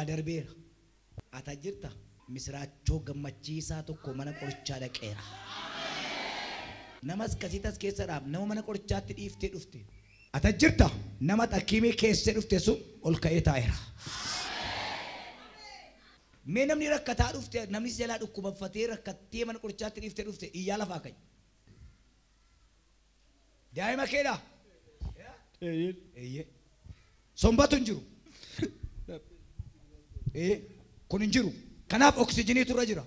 Waa darbeera. Ata jirta misiraachoo gammachiisaa tokko mana qorichaa dhaqeera. Namas kasitas keessa dhaab nama mana qorichaatti dhiiftee dhufte. Ata jirta nama xakiimii keessee dhufte sun ol ka'ee taa'eera. Mee namni rakkataa dhufte namni si jalaa dhukkubaffatee rakkattee mana qorichaatti dhiiftee dhufte iyyaa lafaa ka'i. Daa'ima keedhaa? Eeyyee. Sombatu hin jiru. Kun hin jiru. Kanaaf oksijiniitu irra jira.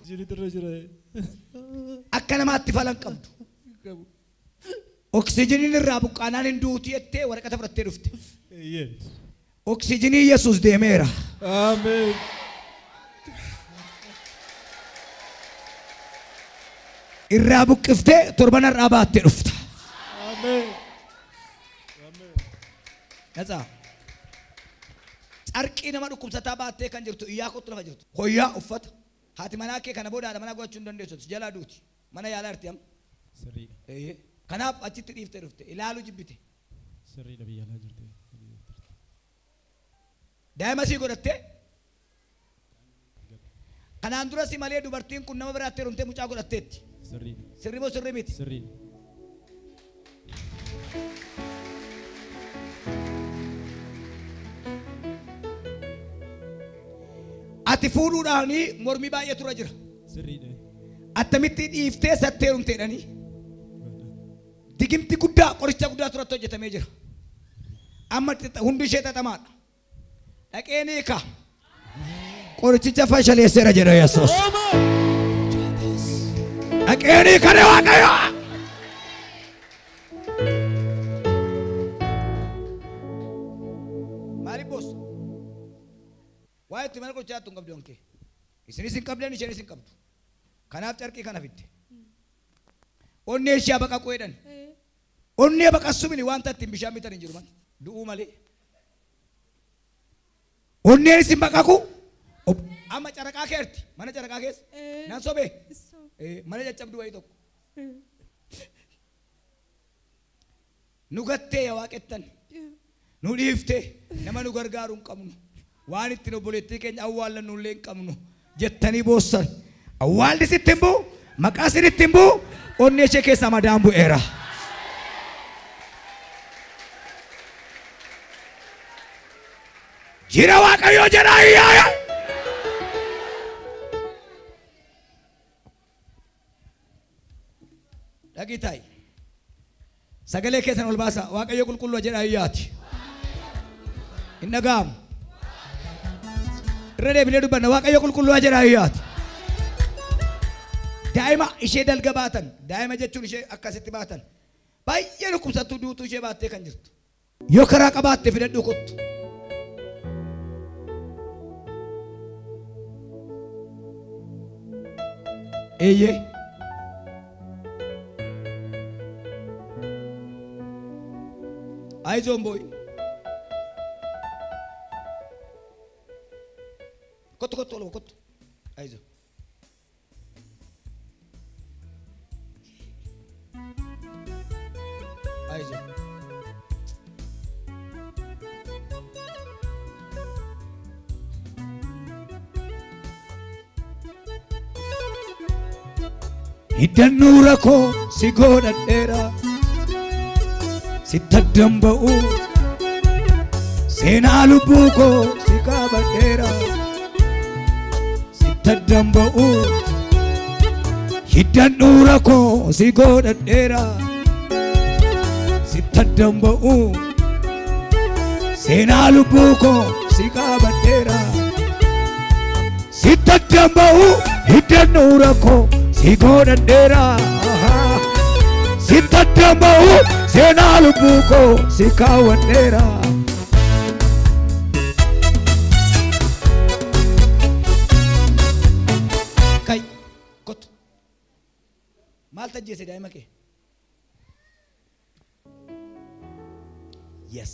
Akka namaatti falan qabdu. Oksijiniin irraa buqqaanaan hin duuti jettee waraqata fudhattee dhufte. Oksijinii Yesuus deemeera. Ameen. Irraa buqqiftee torban har'aa baattee dhufta. Ameen. Natsaa. Carqii nama dhukkubsataa baattee kan jirtu iyyaa kottu lafa jirtu. Hoyyaa uffata. Haati manaa kee kana booda haadha manaa godhachuu hin dandeessu. Jalaa duuti. Mana yaalaa jirti amma. Sirriidha. Kanaaf achitti dhiiftee dhufte. Ilaaluu jibbite. Sirriidha biyya alaa jirti. Daa'ima sii godhattee. Kanaan dura si malee dubartiin kun nama biraatti heerumtee mucaa godhatteetti. Sirriidha. Sirrii moo sirrii miti? Sirriidha. Ati fuudhuudhaanii mormii baay'eetu irra jira. Sirriidha. Attamitti dhiiftee sattee heerumteedhanii. Digimti guddaa qoricha guddaa turatti hojjetamee jira. Amma hundi ishee xaxamaadha. Dhaqee ni hiika. Qorichicha fashaleesseera jedha Yesuus. Dhaqee ni hiika Waaqayyo. Maaliif boossa? Waa'ee itti mana qorichaatti hin qabdu hankee. Isinis hin qabdan isheenis hin qabdu. Kanaaf carqii kana fidde. Onnee ishee baqaquu jedhan. Onnee baqassu mini wanta ittiin bishaan bitan hin jiru man. Du'uu malee. Onneen isin baqaqu. Amma caraqaa keerti. Mana caraqaa keessa. Nan sobee. Mana caccabduu wayii tokko. Nu gattee yaa waaqettan. Nu dhiiftee nama nu gargaaru hin qabnu. Waan ittiin obboleettii keenya awwaallannu illee hin qabnu jettanii boossan. Awwaalli sitti hin bu'u, maqaa sinitti hin bu'u, onnee ishee keessaa madaan bu'eera. Jira Waaqayyoo jedhaa iyyaa. Dhaqii taa'i. Sagalee keessan ol baasaa. Waaqayyo qulqulluu jedhaa iyyaati. Hin dhaga'amu. Irra deebinee dubbanna. Waaqayyo qulqulluu jedhaa iyyaati. Daa'ima ishee dalga baatan, daa'ima jechuun ishee akkasitti baatan, baay'ee dhukkubsattuu duutuu ishee baattee kan jirtu. Yoo karaa qabaatte fidadhuu kottu. Eeyyee. Ayizoon boo'i. Kottu kottu oluma kottu. Ayizoon. Ayizoon. Hidhannuu rakkoo si godhadheera. Sitti addan ba'u seenaa lubbuu koo si qabadheera. Sitti addan ba'u hidhannuu rakkoo si godhadheera. Sitti addan ba'u seenaa lubbuu koo si qabadheera. Sitti addan ba'u hidhannuu rakkoo si godhadheera. Sitti addan ba'u seenaa lubbuu koo si kaawwadheera. Kai kottu. Maal tajjeese daa'ima kee? Yes.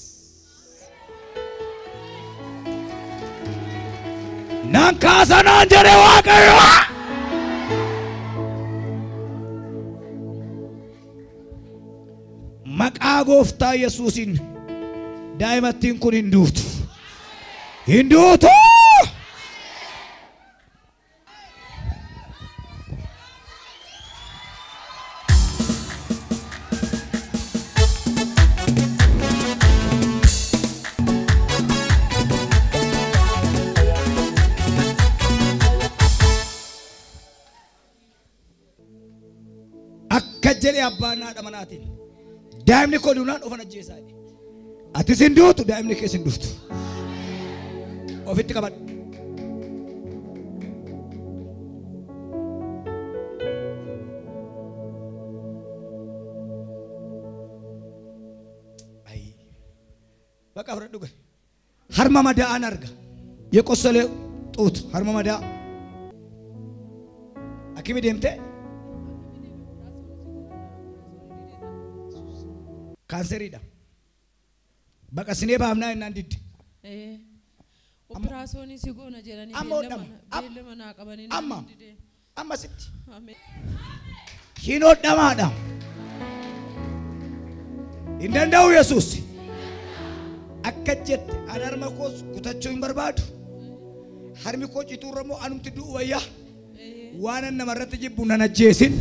Nan kaasa naan jedhe Waaqayyo. Maqaa gooftaa Yesuusiin daa'imattiin kun hin duutu. Hin duutu! jedhee abbaan haadha manaatiin. Daa'imni koo duunaan ofan ajjeesaa jedhe. Atis hin duutu daa'imni kees hin dhuftu. Ofitti qabadhu. Bakka fudhadhu gai. Harma madaa'aan arga. የቆሰለ ጡት harma madaa. Akimi deemte? Kaanseriidha. Baqasinee baafnaa jennaan didde. Operaasyoonii si goona jedhanii beellama naa qabanii amma amma sitti. Hin hodhamaadha. Hin danda'u Yesuus. Akka jette ani harma koos kutachuu hin barbaadu. Harmi koo cituurra immoo anumti du'u wayyaa. Waan an namarratti jibbu nan ajjeesin.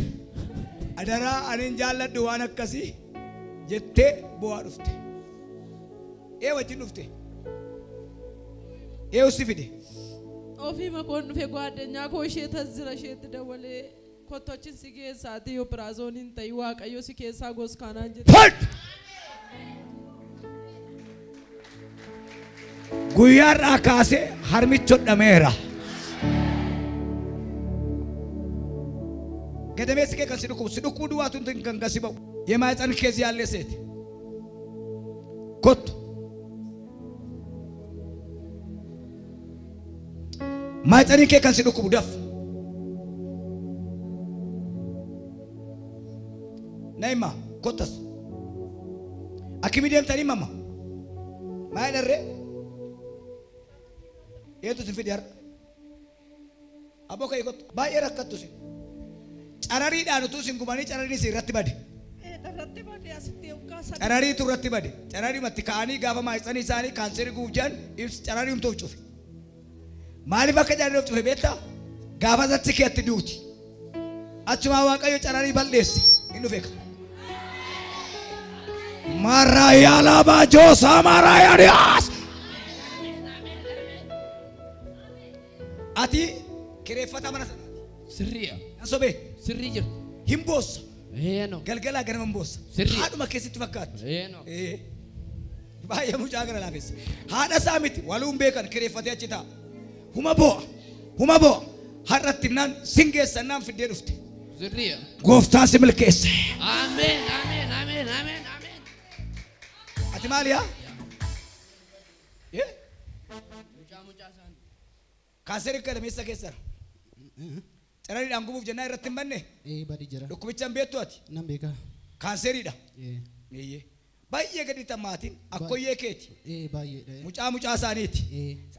Adaraa ani hin jaalladhu waan akkasii jettee bu'aa dhufte. Ee wajjin dhufte. Ee si fide. Ofii makoon dhufe gwaaddanyaa koo ishee tazzira isheetti dawwalee kottochin si keessaatii operaasyooniin ta'ii waaqayyo si keessaa goskaanaan jedhe. Guyyaarraa kaasee harmichi hodhameera. Gadameessi kee kan si dhukkubu si dhukkubu duwwaatu hin kan gasi ba'u. የማህፀን case ያለ ሴት kottu. ማህፀን kee kan si dhukkubu daf. Naima kottas. Akimi deemtanii mama. Maal dharree? Eetu sin fide har'a. Abboo ka'ii kottu. Baay'ee rakkattu sin. Carariidhaan utuu sin gubanii carariin isin irratti bade. Carariitu irratti bade. Carariimatti ka'anii gaafa maayitsanii isaanii kaanserii guuf jedhan ibsi cararii humtoof cufe. Maaliif akka carariif cufe beektaa? Gaafa isatti keetti duuti. Achumaa Waaqayyo cararii balleesse hin dhufe ka. Maraayaa baajoosaa maraayaa dhiyaas. Ati kireeffata mana sanaati. Sirriidha. Nan sobee. Sirrii jirtu. Hin boossa. Eenoo. Galgalaa ganama hin boossa. Sirrii. Haadhuma keessatti fakkaatti. Eenoo. Baay'ee mucaa gara laafessa. Haadha isaa miti waluun beekan kireeffatee achi taa'a. Huma boo'a. Huma boo'a. Har'atti naan sin geessannaan fiddee dhufte. Sirriidha. Gooftaan si milkeesse. Ameen ameen ameen ameen ameen. Ati maali yaa? Mucaa mucaa isaanii. Kaanserii gadameessa keessa jira. Carariidhaan gubuuf jennaan irratti hin banne. Badi jira. Dhukkubicha hin beektu ati. Nan beeka. Kaanseriidha. Baay'ee gadi tammaatiin akkoyyee keeti. Baay'eedha. Mucaa mucaa isaaniiti.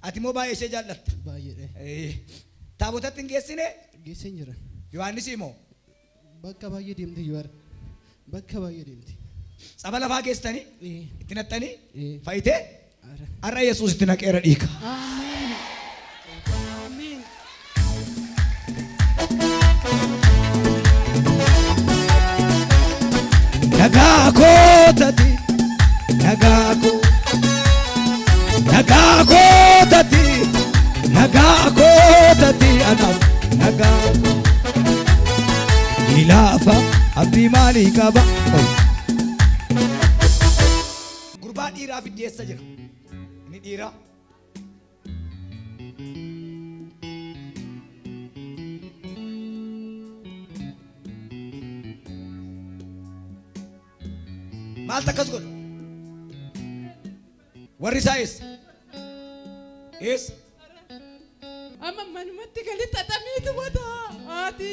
Ati immoo baay'ee ishee jaallatta. Baay'eedha. Taabotatti hin geessine? Geesseen jira. Yohaannis immoo? Bakka baay'ee deemti yoo bakka baay'ee deemti. Saba lafaa geessitanii? Itti naqxanii? Fayyitee? Har'a Yesuus itti naqeera dhiiga. Ameen. Ameen. Nagaa kootati, nagaa koo, nagaa kootati, nagaa kootati anaaf nagaa koo. Ilaafa abdii maalii qaba? Gurbaa dhiiraa fiddeessa jira. Inni dhiiraa. Maaltu akkas godha? Warri isaa eessa? Eessa? Amma manumatti gali xaxamiitu mataa haati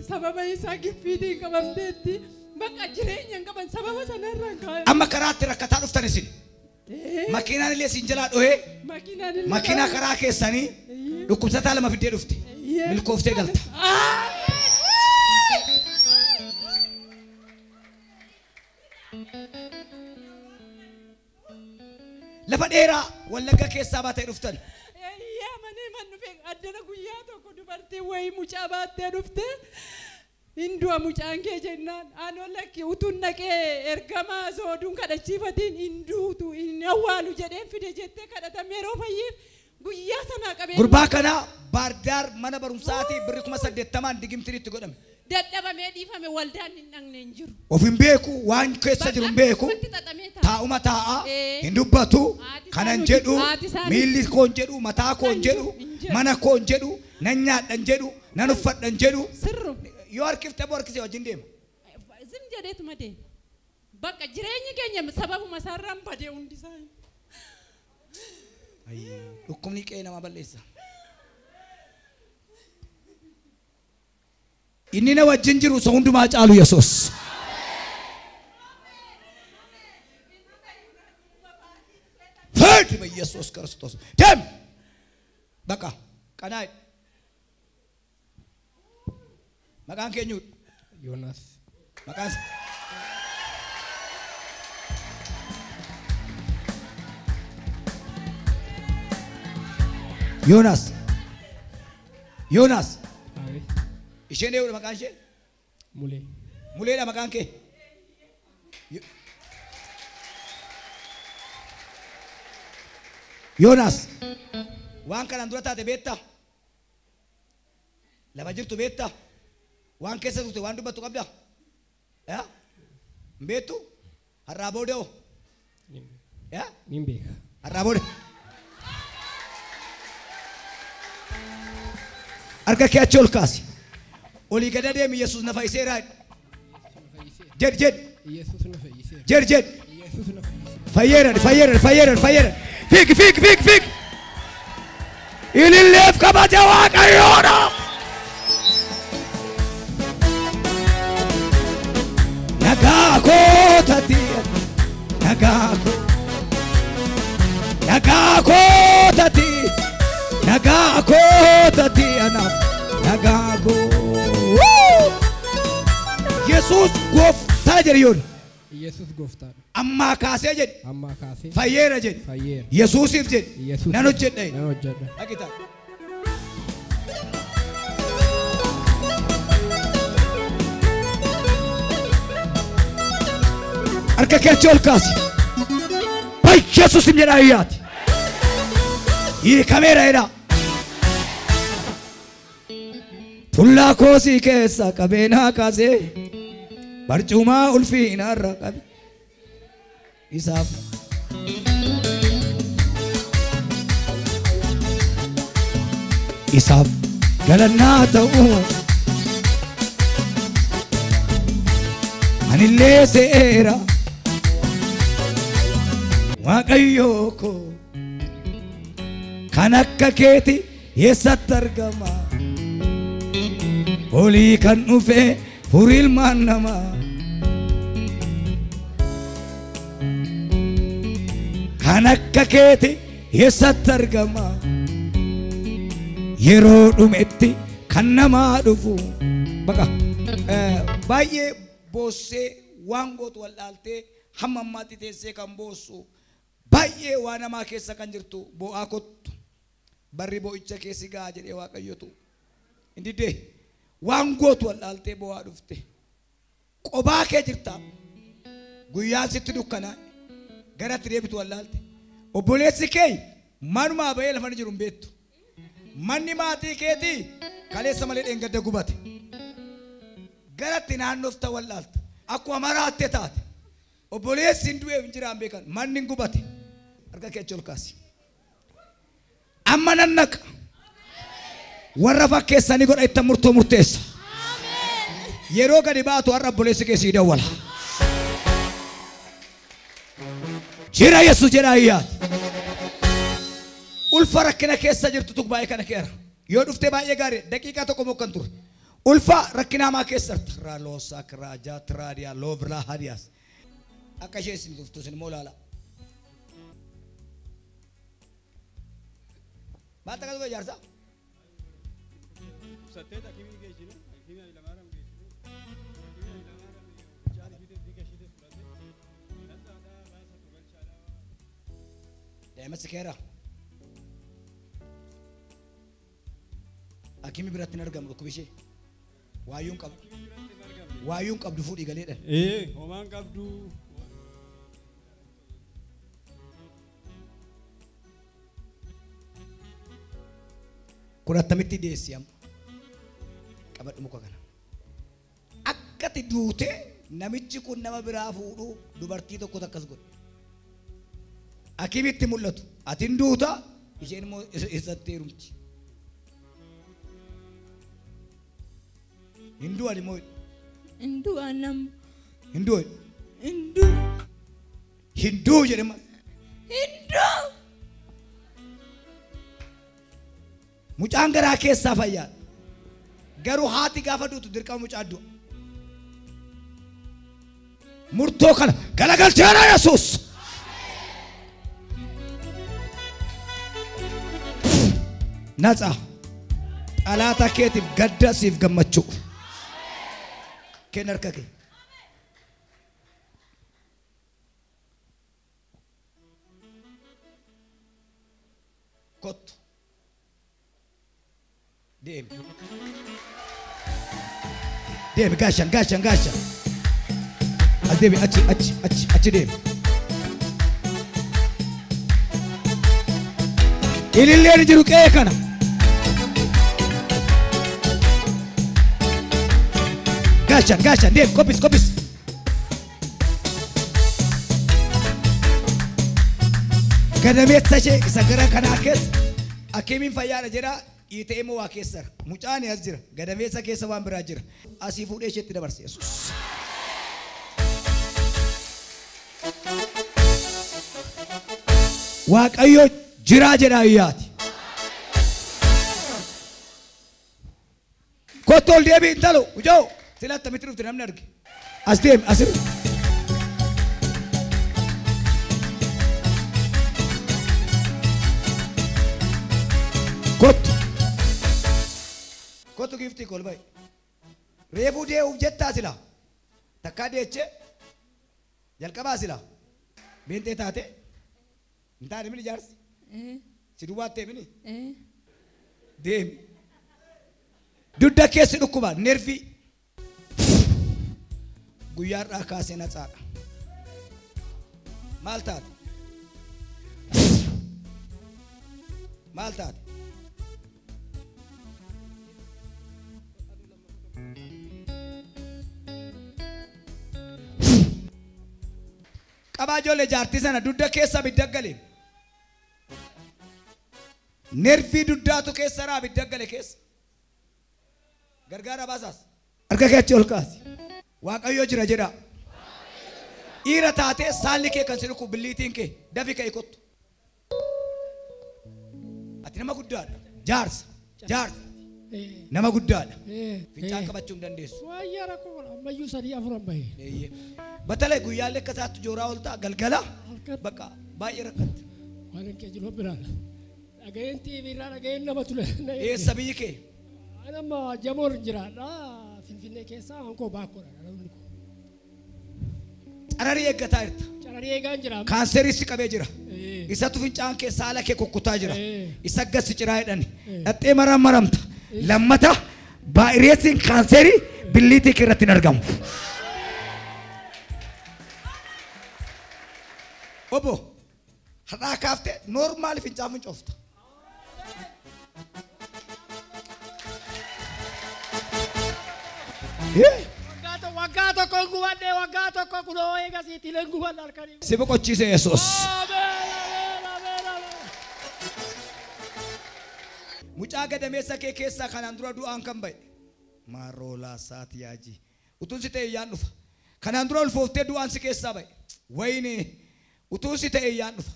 sababa isaa giffiitiin qabamteetti bakka jireenya hin qaban sababa sanarraan ka'e. Amma karaatti rakkataa dhuftan isin. Makiinaan illee isin jalaa dhohee makiinaa karaa keessanii dhukkubsataa lama fiddee dhufte. Milkooftee galta. Lafa dheeraa Wallagga keessaa baatee dhuftan. Manee man dhufe addana guyyaa tokko dubartii wayii mucaa baattee dhufte hin du'a mucaan kee jennaan anoo lakki utuun naqee ergamaa sooduun kadhachiifatiin hin duutu hin awwaalu jedheen fide jettee kadhatame yeroo fayyiif guyyaa sanaa qabee. Gurbaa kana Baardaar mana barumsaatii birri 80,000 digimtiin itti godhame. Dadhabamee dhiifame waldaan hin dhaqne hin jiru. Of hin beeku waan keessa jiru hin beeku. Taa'uma taa'a hin dubbatu kanan jedhu miilli koon jedhu mataa koon jedhu mana koon jedhu nan nyaadhan jedhu nan uffadhan jedhu. Sirru. Yoo harkiftee boo harkisee wajjin deema. Zim jedheetuma deema. Bakka jireenyi keenya sababuma isaarraan badee hundi isaa. Dhukkubni qe'ee namaa balleessa. Inni na wajjin jiru isa hundumaa caalu Yesuus. ፍርድ በኢየሱስ ክርስቶስ ደም በቃ ቀና መቃን ኬኙ ዮናስ መቃን ዮናስ ዮናስ isheen eewudha maqaan ishee? Mulee. Muleedha maqaan kee? Yoonaas waan kanaan dura taate beektaa? Lafa jirtu beektaa? Waan keessa turte waan dubbattu qabdaa? Hin beektu? Har'aa booda hoo? Nin beeka. Har'aa booda. Harka kee achi ol kaasi. Olii gad adeemi Yesuus na fayyiseera. Jedhi jedhi. Yesuus na fayyiseera. Jedhi jedhi. Yesuus na fayyiseera. Fayyeera fayyeera fayyeera fayyeera. Fiigi fiigi fiigi fiigi. Ililleef kabaja Waaqayyoodha. Nagaa koo taati nagaa koo nagaa koo taati nagaa koo taati anaaf nagaa koo. Yesuus gooftaa jedhi yoon. Yesuus gooftaadha. Ammaa kaasee jedhi. Ammaa kaasee. Fayyeera jedhi. Fayyeera. Yesuusiif jedhi. Yesuus. Nan hojjedha jedhi. Nan hojjedha. Dhaqi ta'a. Harka kee achi ol kaasi. Yesuusim jedhaa iyyaati. Hiikameera jedhaa. Tullaa koosii keessa qabeenaa kaasee barcumaa ulfiinaarra qabe isaaf. Isaaf galannaa ta'u anillee seera Waaqayyoo koo kan akka keeti eessatti argama? Olii kan dhufe furii ilmaan namaa. Kan akka keeti eessatti argama? Yeroo dhumetti kan namaa dhufu. Baqa baay'ee boossee waan gootu wallaaltee hamma ammaatti teessee kan boossu baay'ee waan namaa keessa kan jirtu boo'aa kottu barri boo'icha keessi ga'a jedhee Waaqayyotu. Hin diddee waan gootu wallaaltee boo'aa dhufte qobaa kee jirta guyyaan sitti dukkanaa garatti deebitu wallaalte obboleessi kee manumaa ba'ee lafa jiru hin beektu manni maatii keetii kaleessa malee dheengadda gubate garatti naannofta wallaalta akkuma maraatte taate obboleessi hin du'eef hin jiraan beekan manni hin gubate harka kee achi ol kaasi amma nan naqa warra fakkeessanii godha itti murtoo murteessa. Yeroo gadi baatu har'a obboleessi kee sii dawwala. Jira Yesuus jedhaa iyyaati. Ulfa rakkina keessa jirtu tuk baay'ee kana keera. Yoo dhuftee baay'ee gaarii daqiiqaa tokko mokkan ture. Ulfa rakkina hamaa keessa jirta. Raaloosaa kiraajaa tiraadiyaa loobraa hadiyaas. Akka ishee isin tuftu isin immoo ilaala. Maal takka dhufe jaarsaa? Daa'ima si keera. Hakimi biratti hin argamu dhukkubi ishee. Waayyuun qabdu. Waayyuun qabdu fuudhii galeedha. Homaan qabdu. Kun attamitti dhiyeessi amma? Qabadhu muka kana. Akkati duute namichi kun nama biraa fuudhu dubartii tokko akkas godhe. Akimitti mul'atu. Atiin duuta isheen immoo isatti heerumti. Hinduu ani immoo. Hinduu anam. Hinduu. Hinduu. Hinduu jedhama. Hinduu. Mucaan garaa keessaa fayyaa. Garuu haati gaafa duutu dirqama mucaa du'a. Murtoo kana galagalcheera Yesuus. Natsa xalaata keetiif gadda siif gammachuu. Kenna harka kee. Kottu. Deemi. Deemi gaashan gaashan gaashan. As deemi achi achi achi achi deemi. Ililleen jiru qe'ee kana. Gaashan gaashan deemi kophis kophis. Gadameessa ishee isa gara kanaa keessa akimiin fayyaadha jedhaa dhiitee immoo waa keessa jira. Mucaan as jira. Gadameessa keessa waan biraa jira. Asii fuudhee isheetti dabarse Yesuus. Waaqayyo jiraa jedhaa iyyaati. Kottu ol deebii intalo ujoo sila attamitti dhufte namni arge. As deemi as deemi. Kottu. Kottu giiftii kol ba'i. Reefuu dee'uuf jettaa sila. Takkaa deechee jalqabaa sila. Beenxee taate. Hin taane mini jaarsi. Si duwwaattee mini. Deemi. Dugda keessi dhukkuba nervii. Guyyaarraa kaasee natsaadha. Maal taate? Maal taate? Qabaa ijoollee jaartii sana dugda keessa abidda gale. Nervii dugdaatu keessa raa abidda gale keessa. Gargaara baasaas. Harka kee achi ol kaasi. Waaqayyo jira jedhaa. Dhiira taatee saalli kee kan si dhukkubu billiitiin kee dafi ka'ii kottu. Ati nama guddaadha. Jaarsa. Jaarsa. Nama guddaadha. Fincaan qabachuu hin dandeessu. Waayyaa rakkoo ammayyuu 3 4 bahe. Batalee guyyaalee akka isaatti jooraa ol ta'a galgala bakka baay'ee rakkatte. Waan hin jiru biraadha. Dhaga'een TV irraa dhaga'een nama tule. Eessa biyyi kee? Ani amma Jamoor jiraadha. Finfinnee keessaa hankoo baakkoodha dhaloonni koo. Cararii eeggataa jirta. Cararii eegaan jira. Kaanserii si qabee jira. Isatu fincaan kee saala kee kukkutaa jira. Isa gasi ciraa jedhani. Dhaxxee maraan maramta. Lammata baayireesiin kaanserii billiitii kee irratti hin argamu. Obbo har'aa kaaftee noormaali fincaan fincoofta. Waggaa tokko gubadhee waggaa tokko kunoo eegasiitti gubadha halkanii. Si boqochiise Yesuus. Mucaa gadameessa kee keessaa kanaan dura du'aan kan ba'e. Maroolaa saati yaajii. Utuun si ta'e iyyaan dhufa. Kanaan dura ulfooftee du'aan si keessaa ba'e. Wayinee utuun si ta'e iyyaan dhufa.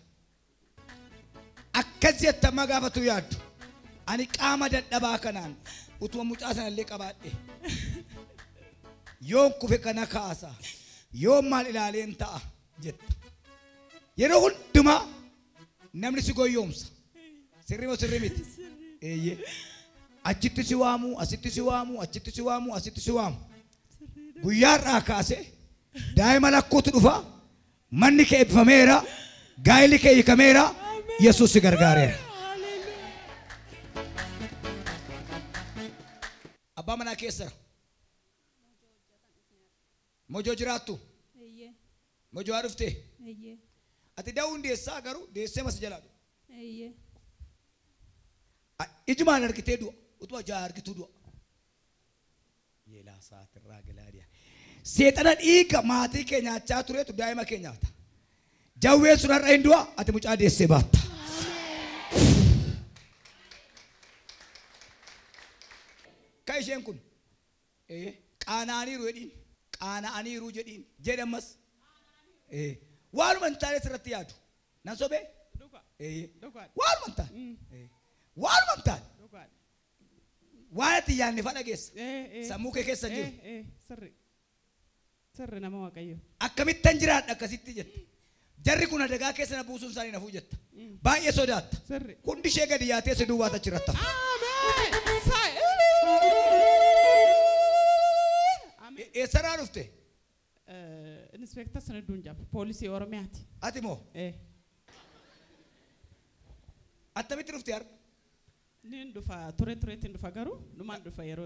Akkas jettama gaafatu yaaddu. Ani qaama dadhabaa kanaan utuma mucaa sanallee qabaadhe. Yoon kufe kana kaasa. Yoon maal ilaaleen ta'a jetta. Yeroo hundumaa namni si goyyoomsa. Sirrii moo sirrii miti? Eeyyee. Achitti si waamu, asitti si waamu, achitti si waamu, asitti si waamu. Guyyaarraa kaasee daa'ima lakkuutu dhufa. Manni kee eebbifameera. Gaa'illi kee hiikameera. Yesuus si gargaareera. Abbaa manaa keessara. Mojoo jiraattu? Mojoo haa dhuftee? Ati da'uun deessaa garuu deessee masa jalaa dhufu. Ijumaan argitee du'a. Utuma ijaa argituu du'a. Yeelaa sa'aatirraa galaadiyaa. Seexana dhiiga maatii kee nyaachaa turetu daa'ima kee nyaata. Jawween sun har'a hin du'a, ati mucaa deessee baatta. Kan isheen kun qaana'aniiru jedhiin, qaana'aniiru jedhiin jedhe ammas. Waanuma hin taane sirratti yaadu. Nan sobee? Waanuma hin taane. Waanuma hin taane. Waan ati yaadne fa dhageessa. Sammuu kee keessa hin jiru. Sirri. Sirri nama Waaqayyo. Akkamittan jiraadha akkasitti jette. Jarri kun adagaa keessa na buusuun isaanii nafuu jetta. Baay'ee sodaatta. Sirri. Hundi ishee gadi yaatee si duwwaata achirratti hafa. Ameen. Eessarraa dhufte? Inspektar Sanadduun jedhama. Poolisii Oromiyaati. Ati moo? Attamitti dhufte har'a? Niin dhufa ture tureetiin dhufa garuu dhumaan dhufa yeroo